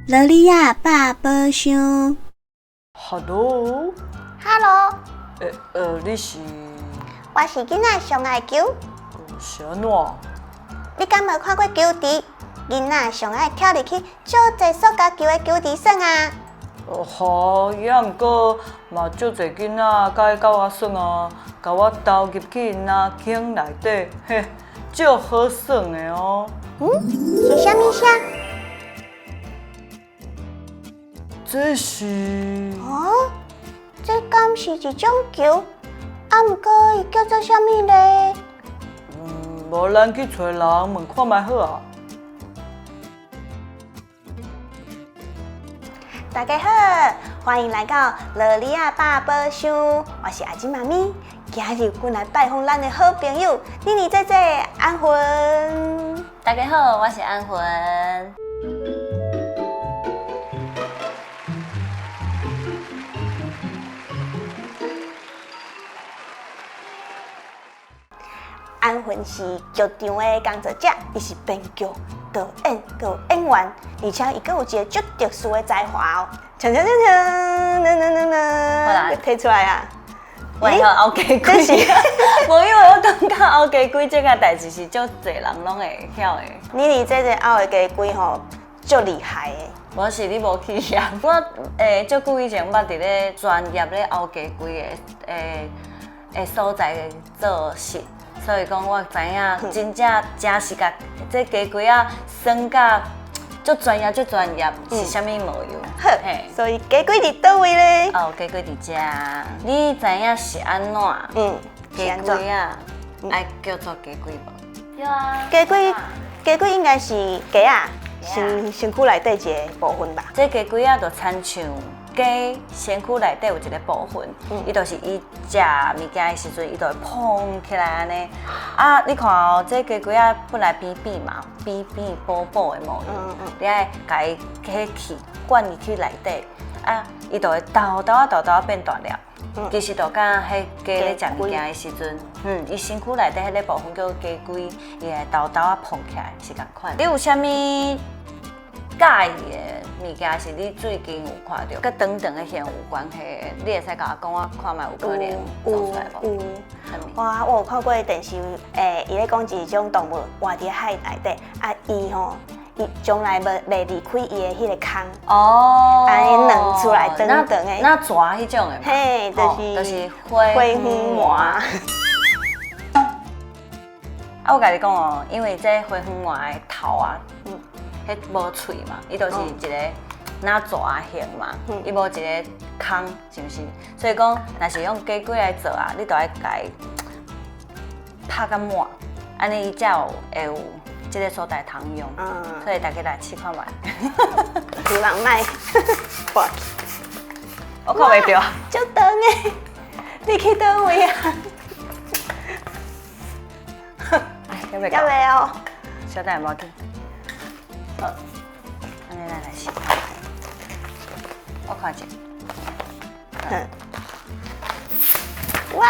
萝莉仔百宝箱。 Hello， Hello，你是我是囡仔上愛球，是按怎？你敢無看過球池？囡仔上愛跳入去足濟塑膠球的球池耍啊！哦好，也毋過嘛足濟囡仔佮意佮我耍啊，共我投入去𪜶仔坑內底，嘿，足好耍的哦。嗯，是啥物聲？這是哦，這敢是一種球？啊，毋過伊叫做啥物咧？嗯，無咱去揣人問看覓好啊。大家好，歡迎來到蘿莉仔百寶箱，我是阿金媽咪。今日阮來拜訪咱的好朋友妮妮姐姐安魂。大家好，我是安魂。安魂是劇場的工作者，伊是編劇、導演，閣有演員，而且伊閣有一个足特殊的才華哦。鏘鏘鏘鏘，噔噔噔噔，提出來啊！我會曉摳雞胿，無因為我感覺摳雞胿這個代誌是足濟人攏會曉的。你佇這個摳的雞胿吼，足厲害的。無是你無去啊？我足久以前捌佇咧專業咧摳雞胿的所在做事，所以講我知影真正誠是共這雞胿仔耍甲足專業足專業是啥物模樣。好，所以雞胿佇佗位咧？哦，雞胿佇遮。你知影是按怎？嗯，雞胿仔愛叫做雞胿無？對啊。雞胿，雞胿應該是雞仔身軀內底一个部分吧？這雞胿仔就親像雞身軀內底有一个部分，伊就是伊食物件的時陣，伊就會膨起來按呢。啊，你看哦，這雞胿仔本來扁扁嘛，扁扁薄薄的模樣，你愛共伊彼氣灌入去內底，啊，伊就會豆豆仔豆豆仔變大粒。其實就敢彼雞咧食物件的時陣，伊身軀內底彼個部分叫雞胿，伊會豆豆仔膨起來，是仝款。你有啥物佮意的物件是你最近有看著，佮長長的形有關係的，你會使共我講，我看覓有可能做出來無？有，我有看過電視，伊咧講一種動物活佇海內底，啊，伊吼，伊從來袂離開伊的彼個空。哦。按呢卵出來長長的。那蛇彼種的嘛。嘿，就是就是花花園鰻。啊，我共你講哦，因為這花園鰻的頭啊，彼無喙嘛，伊就是一个若蛇形嘛，伊無一个空，是毋是？所以講，若是用雞胿來做啊，你就愛共伊拍甲滿，按呢伊才有會有這个所在通用。所以大家來試看覓。有人莫破去。我看袂著。足長的，你去佗位啊？還袂還袂哦。小等下，無要緊。好，按呢咱來試。我看者。哇！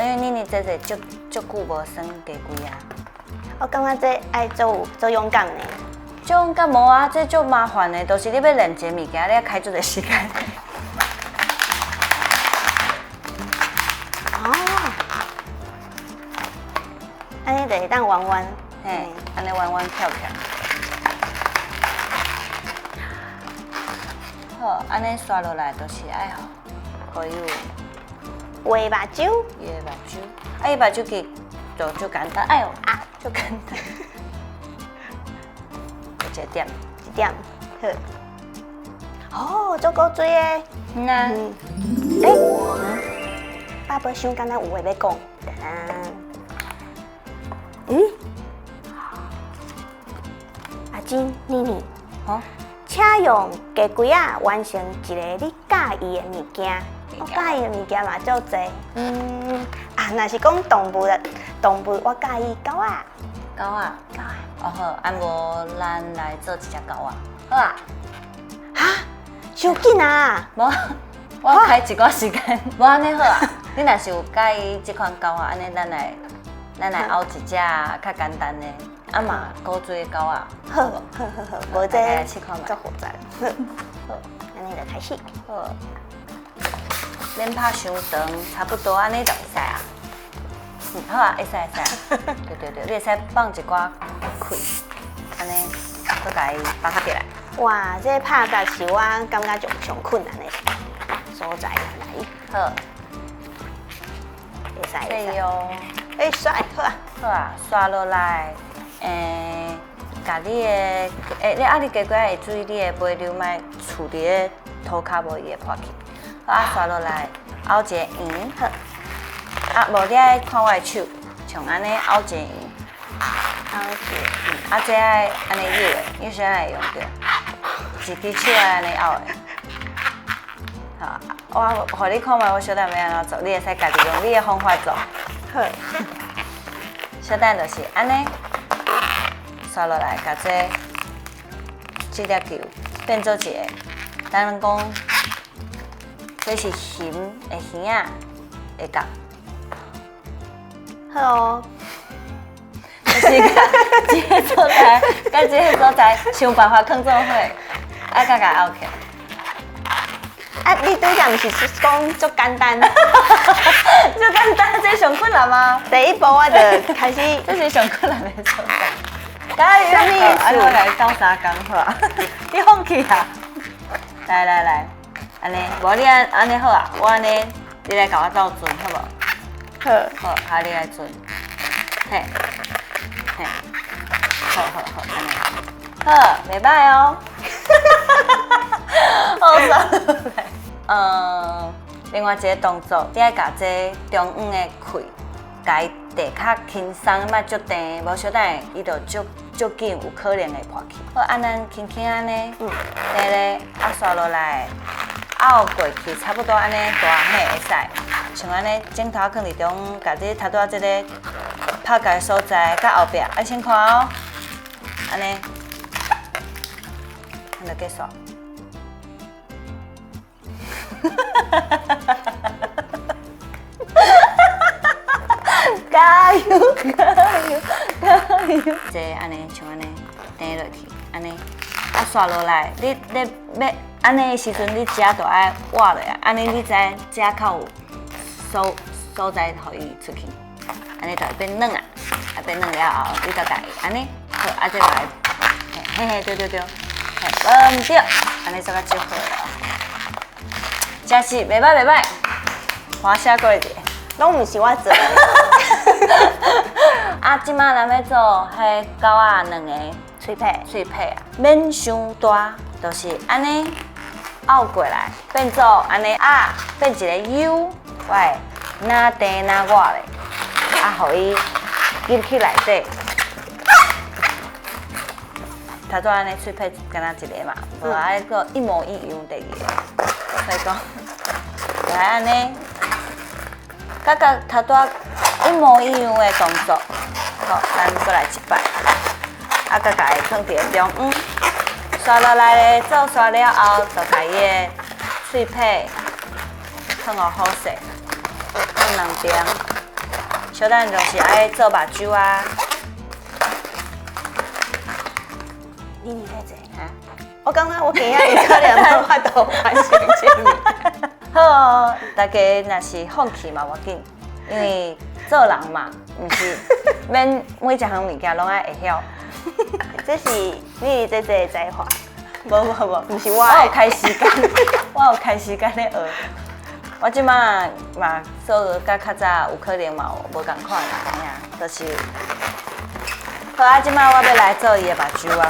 因為妮妮姐姐足足久無耍雞胿啊。我感覺這愛足足勇敢呢。足勇敢無啊？這足麻煩的，就是你欲練一个物件，你愛開足濟時間。哦，按呢就會當彎彎，嘿，按呢彎彎翹起來。好，按呢刷落來就是愛予伊有畫目睭，伊的目睭，啊，伊目睭其實就足簡單，哎喲啊，足簡單，一個點，一點，好。哦，足古錐的。嗯啊。欸，百寶箱敢若有話欲講？嗯？阿金、妮妮，吼，請用雞胿仔完成一个你佮意的物件。我佮意的物件嘛足濟。啊，若是講動物，動物我佮意狗仔。狗仔。狗仔。哦好，啊無咱來做一隻狗仔，好啊。哈？傷緊啊！無，我開一寡時間，無按呢好啊。你若是有佮意這款狗仔，按呢咱來拗一隻較簡單的，啊嘛古錐的狗仔。好，好好好，無這來試看覓。足複雜。好，按呢就開始。好，免拍傷長，差不多按呢就會使啊。嗯，好啊，會使會使。對對對，你會使放一寡氣，按呢，閣共伊綁較起來。哇，這拍結是我感覺上上困難的所在來。好，會使會使。哦。會使，好啊。好啊，刷落來，欸，共你的，欸，你啊，你雞胿仔會注意你的尾流莫揬佇咧塗跤，無伊會破去。好啊，刷落來，拗一个圓。好。啊，無你愛看我的手，像按呢拗一个圓。拗一个。嗯，啊，這愛按呢扭的，你啥會用著？一支手愛按呢拗的。好，我予你看覓，我小等欲按怎做，你會使家己用你的方法做。好。小等就是按呢，刷落來，共這這粒球變做一个，咱講這是熊的耳仔的角。好哦。就是共這个所在，共這个所在想辦法囥做伙，啊，共共拗起來。啊，你拄才毋是講足簡單？足簡單，這上困難嗎？第一步我就開始，這是上困難的所在。加油！啥物意思？啊，我來鬥相共好啊！你放棄啊？來來來，按呢，無你按按呢好啊，我按呢，你來共我鬥陣好無？好。好，啊，你來陣。嘿，嘿，好好好，按呢，好，袂歹哦。好，算來。嗯，另外一个動作，你愛共這中央的氣，共伊遞較輕鬆，莫足甜，無小等下伊就足足緊，有可能會破去。好，按咱輕輕按呢，對咧，啊，刷落來，拗過去，差不多按呢大，嘿，會使。像按呢，指頭囥佇中，共這頭拄仔這个拍結的所在，佮後壁，愛先看哦，按呢，按就結束。加油加油加油！這按呢，像按呢，釘落去，按呢，啊刷落來，你你欲按呢的時陣，你遮就愛挖落來，按呢你知遮較有所所在，予伊出去，按呢就會變軟啊，啊變軟了後，你就共伊按呢，好，啊這來，嘿嘿對對對，嘿，無毋對，按呢做較足好啦。真是袂歹袂歹，華夏過一個，攏毋是我做的。啊，這馬咱欲做彼狗仔兩个喙皮，喙皮啊，免傷大，就是按呢拗過來，變做按呢啊，變一个 U，我會哪甜哪熱咧，啊，予伊入去內底。頭拄按呢喙皮敢若一个嘛，無愛閣一模一樣第二个。所以講，來按呢，佮佮頭拄仔一模一樣的動作，好，咱閣來一擺，啊，閣共伊囥佇個中央，刷落來咧，做刷了後，就共伊的喙皮囥予好勢，囥兩邊。小等就是愛做目睭啊。你在做哈？我感覺我今仔日可能無法度完成這个。好哦，大家若是放棄嘛無要緊，因為做人嘛，毋是免每一項物件攏愛會曉。這是你這這的才華。無無無，毋是我的。我有開時間，我有開時間咧學。我這馬嘛做佮較早有可能嘛有無仝款啦，嘿啊，就是。好啊，這馬我欲來做伊的目睭啊。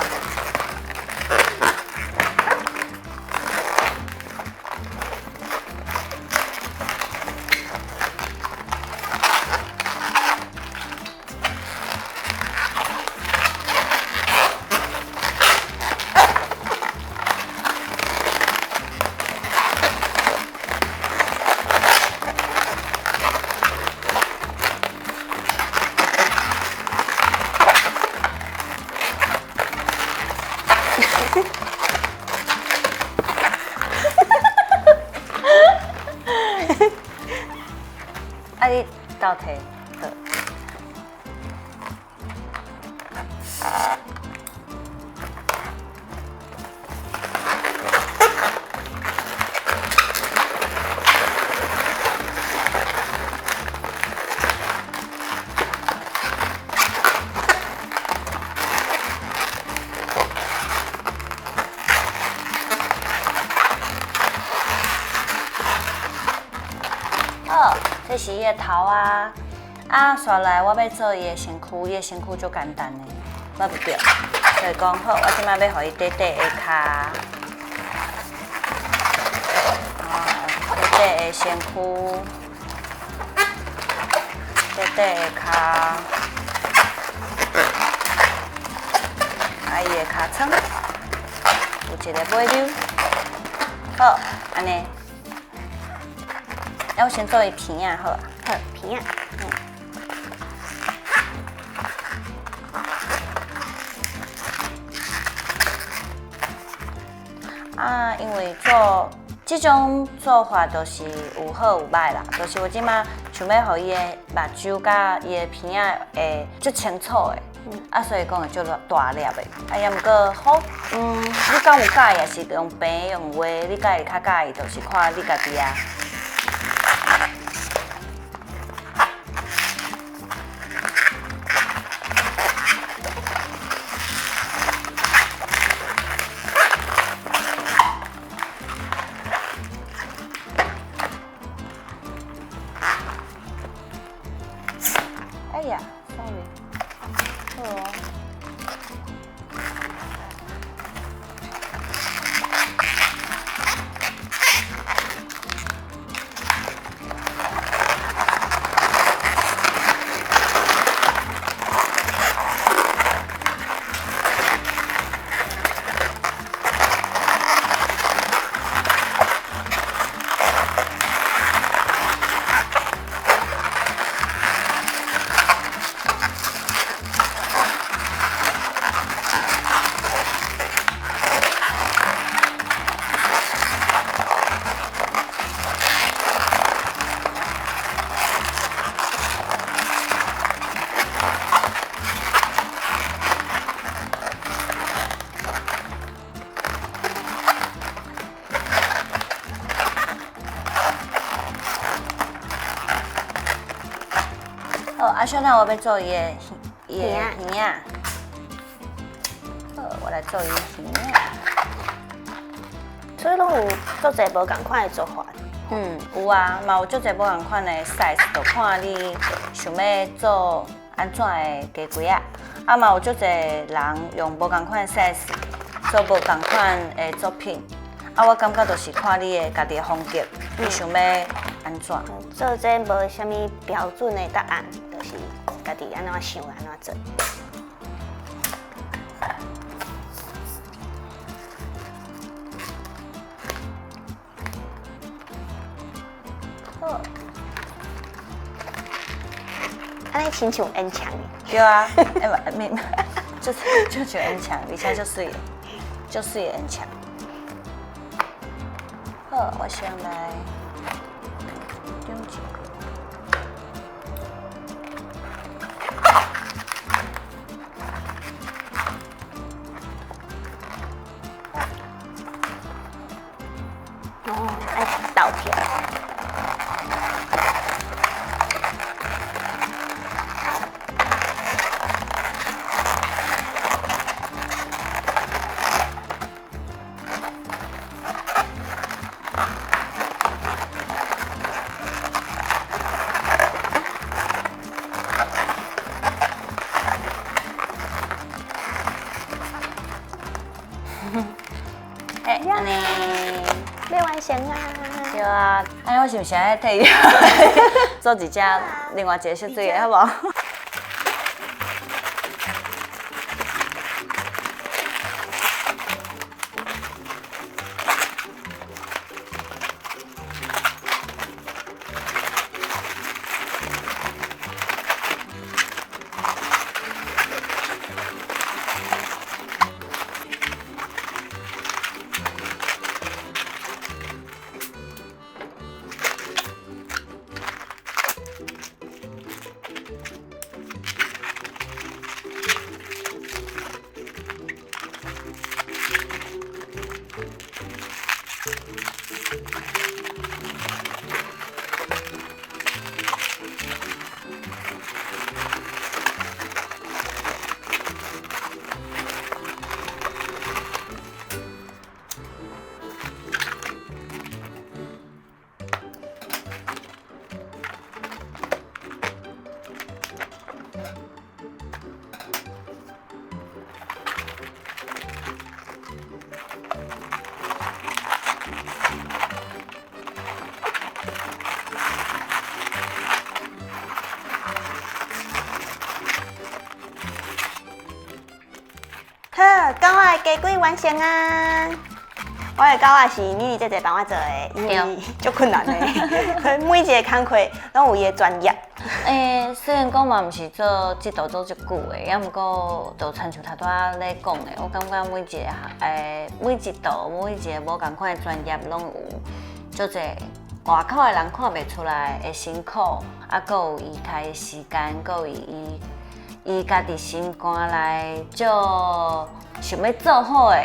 你倒提，好。好，這是伊的頭啊！啊，紲來我欲做伊的身軀，伊的身軀足簡單的，我不對。所以講好，我這擺欲予伊短短的跤，啊，短短的身軀，短短的跤，啊，伊的尻川有一个尾溜，好，按呢。我先做伊鼻仔好啊。好，鼻仔。啊，因為做這種做法，就是有好有歹啦。就是我這擺想欲予伊的目睭佮伊的鼻仔會足清楚的，啊，所以講會足大粒的。啊，也毋過好，你敢有佮意，也是用平用畫，你佮意較佮意，就是看你家己啊。哎呀，sorry，好哦。好，啊，小等我欲做伊的伊的耳仔。好，我來做伊耳仔。所以攏有足濟無仝款的做法。嗯，有啊，嘛有足濟無仝款的 size，就看你想欲做按怎的雞胿仔。啊，嘛有足濟人用無仝款的 size 做無仝款的作品。啊，我感覺就是看你的家己的風格，你想欲按怎。做這無啥物標準的答案，就是家己按怎想按怎做。好，按呢親像演唱的。對啊，欸，沒，就像演唱，而且足媠的，足媠的演唱。好，我先來點一個。哦，愛倒起來。欸，按呢，欲完成啊！對啊，按呢我是毋是愛替伊做一隻另外一個色水的，好無？好，狗仔的鸡胿完成啊！我的狗仔是妮妮姐姐帮我做的，因为足困难的，每一个工课攏有伊的专业。欸，虽然讲嘛，毋是做這道做足久的，抑毋過就親像頭拄仔咧講的，我感覺每一個欸，每一道每一個無仝款的專業攏有足濟外口的人看袂出來的辛苦，啊，閣有伊開的時間，閣有伊伊家己心肝內足想欲做好的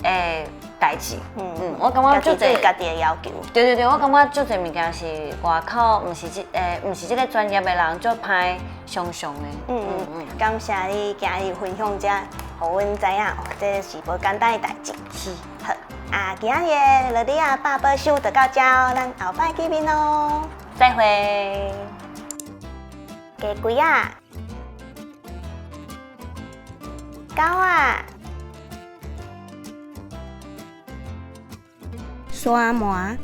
欸代誌。嗯，我感覺足濟家己的要求。對對對，我感覺足濟物件是外口，毋是這欸，毋是這個專業的人足歹想像的。嗯嗯嗯，感謝你今日分享這，予阮知影哦，這是無簡單的代誌。是。好，啊，今日的樂莉亞百寶箱就到這哦，咱後擺見面囉。再會。雞胿仔，狗仔。沙糜。